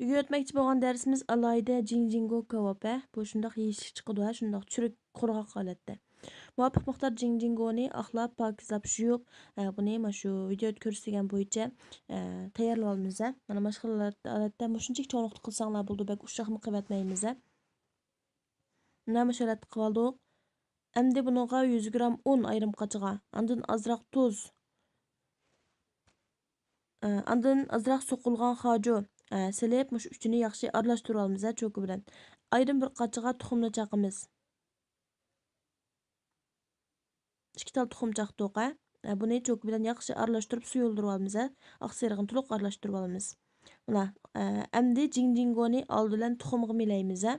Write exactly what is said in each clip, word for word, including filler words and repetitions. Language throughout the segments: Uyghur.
بۈگۈن ئۆتمەكچى بولغان دەرسىمىز ئالاھىدە جىڭجىڭگو كاۋاپ، ھە. بۇ شۇنداق يېيىشلىك چىقىدۇ، ھە، شۇنداق چۈرۈك قۇرغاق ھالەتتە. مۇۋاپىق مىقدار جىڭجىڭگونى ئاقلاپ، پاكىزلاپ، يۇيۇپ، ھە، بۇنى مانا شۇ ۋىدىيودا كۆرسىتىلگەن بويىچە، ھە، تەييارلىۋالىمىز، ھە. مانا مۇشۇ خىل ھالەتتە مۇشۇنچىلىك چوڭلۇقتا قىلساڭلار بولىدۇ، بەك ئۇششاقمۇ قىلىۋەتمەيمىز، ھە. مانا مۇشۇ ھالەتتە قىلىۋالدۇق. ئەمدى بۇنىڭغا يۈز گرام ئۇن ئايرىم قاچىغا، ئاندىن ئازراق تۇز، ئە، ئاندىن ئازراق سوقۇلغان خاجۇ، ئە، سېلىپ، مۇشۇ ئۈچىنى ياخشى ئارىلاشتۇرۇۋالىمىز، ھە، چوكا بىلەن. ئايرىم بىر قاچىغا تۇخۇمنى چاقىمىز. ئىككى تال تۇخۇم چاقتۇق، ھە. ئە، بۇنى چوكا بىلەن ياخشى ئارىلاشتۇرۇپ سۇيۇلدۇرۇۋالىمىز، ھە. ئاق سېرىقىنى تولۇق ئارىلاشتۇرۇۋالىمىز. مانا، ئە، ئەمدى جىڭجىڭگونى ئالدى بىلەن تۇخۇمغا مىلەيمىز، ھە.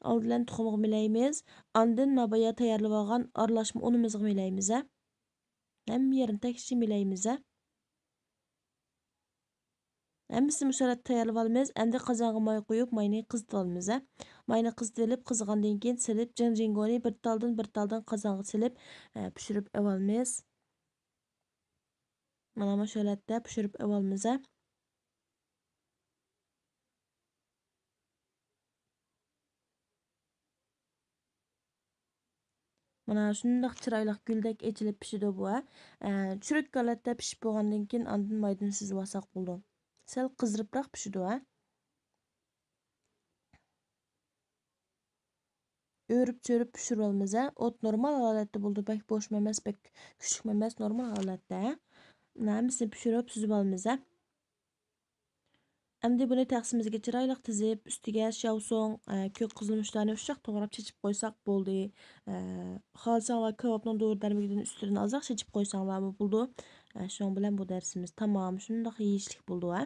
ئالدى بىلەن تۇخۇمغا مىلەيمىز. ئاندىن ما بايا تەييارلىۋالغان ئارىلاشما ئۇنىمىزغا مىلەيمىز، ھە. ھەممە يېرىنى تەكشى مىلەيمىز، ھە. ھەممىسىنى مۇشۇ ھالەتتە تەييارلىۋالىمىز. ئەمدى قازانغا ماي قۇيۇپ، ماينى قىزىتىۋالىمىز، ھە. ماينى قىزىتىۋېلىپ، قىزىغاندىن كېيىن سېلىپ، جىڭجىڭگونى بىر تالدىن بىر تالدىن قازانغا سېلىپ، ھە، پىشۇرۇپ ئەۋالىمىز. مانا مۇشۇ ھالەتتە پىشۇرۇپ ئەۋالىمىز، ھە. مانا شۇنداق چىرايلىق گۈلدەك ئېچىلىپ پىشىدۇ بۇ، ھە. ئە، چۈرۈك ھالەتتە پىشىپ بولغاندىن كېيىن ئاندىن مايدىن سۈزۈۋالساق بولىدۇ. سەل قىزىرىپراق پىشىدۇ، ھە. ئۆرۈپ چۆرۈپ پىشۇرۇۋالىمىز، ھە. ئوت نورمال ھالەتتە بولىدۇ، بەك بوشمۇ ئەمەس، بەك كۈچلۈكمۇ ئەمەس، نورمال ھالەتتە، ھە. مانا ھەممىسىنى پىشۇرۇپ سۈزۈۋالىمىز، ھە. ئەمدى بۇنى تەخسىمىزگە چىرايلىق تىزىپ، ئۈستىگە شياۋسۇڭ، ئە، كۆك قىزىلمۇچلارنى ئۇششاق توغراپ چېچىپ قويساق بولدى. ئە، خالىساڭلار كاۋاپنىڭ دورا دەرمىكىدىن ئۈستىدىن ئازراق چېچىپ قويساڭلارمۇ بولىدۇ. ئە، شۇنىڭ بىلەن بۇ دەرسىمىز تامام. شۇنداق يېيىشلىك بولىدۇ، ھە.